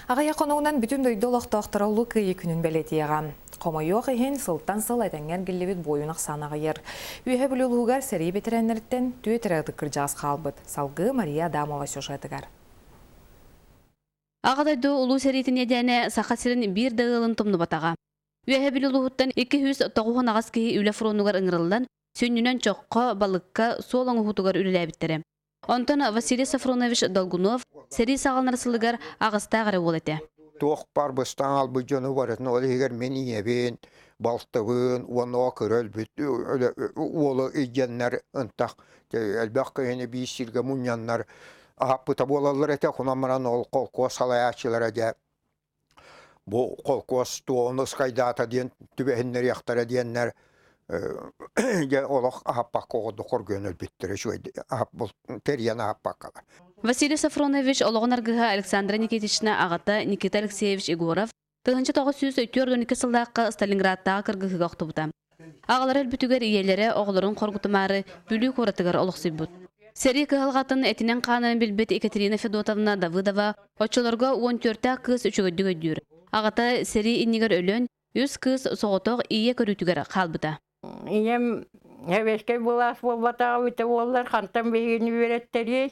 Аҕыйах хонугунан бүтүн дойду олохтоохторо Улуу Кыайыы күнүн бэлиэтиэҕэ. Хомойуох иһин, сылтан сыл этэҥҥэ эргиллибит буойун ахсаана аҕыйар. Үөһэ Бүлүү улууһугар сэрии бэтэрээннэриттэн түөрт эрэ ытык кырдьаҕас хаалбыт. Салгыы Мария Адамова сюжетыгар. Аҕа дойду Улуу сэриитин иэдээнэ Саха сирин биир да ыалын тумнубатаҕа. Үөһэ Бүлүү улууһуттан 298 киһи үлэ фронугар ыҥырыллан, сүнньүнэн чоххо, балыкка, суол оҥоһуутугар үлэлээбиттэрэ. Онтон Василий Софронович Долгунов сэрии саҕаланар сылыгар аҕыстаах эрэ уол этэ. Туох баар быстаҥ албыт дьону барытын ол иһигэр мин ийэбин, балтыбын уонна ол кыра өлбүт уолу илдьэннэр ынтах элбэх киһини биир сиргэ мунньаннар аһаппыта буолаллар этэ. Хонон баран ол холкуос салайааччылара дьэ бу холкуос туоҕун ыскайдаата диэн түбэһиннэриэхтэрэ диэннэр дьэ олох аһаппакка оҕордук хоргуйан өлбүттэрэ үчүгэй тэрийэн аһаппаккалар. Василий Софронович олоҕун аргыһа Александра Никитична аҕата Никита Алексеевич Егоров 1942 сыллаахха Сталинградтааҕы кыргыһыыга охтубута. Аҕалара өлбүтүгэр ийэлэрэ оҕолорун хоргутумаары Бүлүү куоратыгар олохсуйбут. Сэрии кыһалҕатын этинэн-хаанынан билбит Екатерина Федотовна Давыдова оччолорго 14-тээх кыыс үчүгэйдик өйдүүр. Аҕата сэрии иннигэр өлөн, үс кыыс соҕотох ийэ көрүүтүгэр хаалбыта. Ийэм сэбиэскэй былаас буолбатаҕа эбитэ буоллар, хантан биһигини үөрэттэриэй?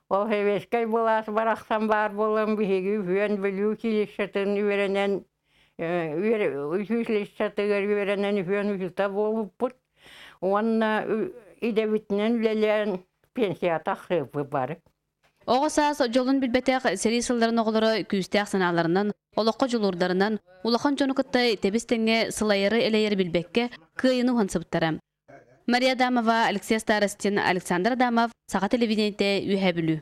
Ол сэбиэскэй былаас барахсан баар буолан биһиги үһүөн Бүлүү училищетын үөрэнэн училищетыгар үөрэнэн үһүөн учуутал буолбуппут уонна идэбитинэн үлэлээн пенсияҕа тахсыыппыт бары. Оҕо саас дьолун билбэтэх сэрии сылларын оҕолоро күүстээх санааларынан, олоххо дьулуурдарынан, улахан дьону кытта тэбис-тэҥҥэ сылайары-элэйэри билбэккэ кыайыыны уһансыбыттара. Мария Адамова, Алексей Старостин, Александр Адамов, Саха телевидениетэ, Үөһээ Бүлүү.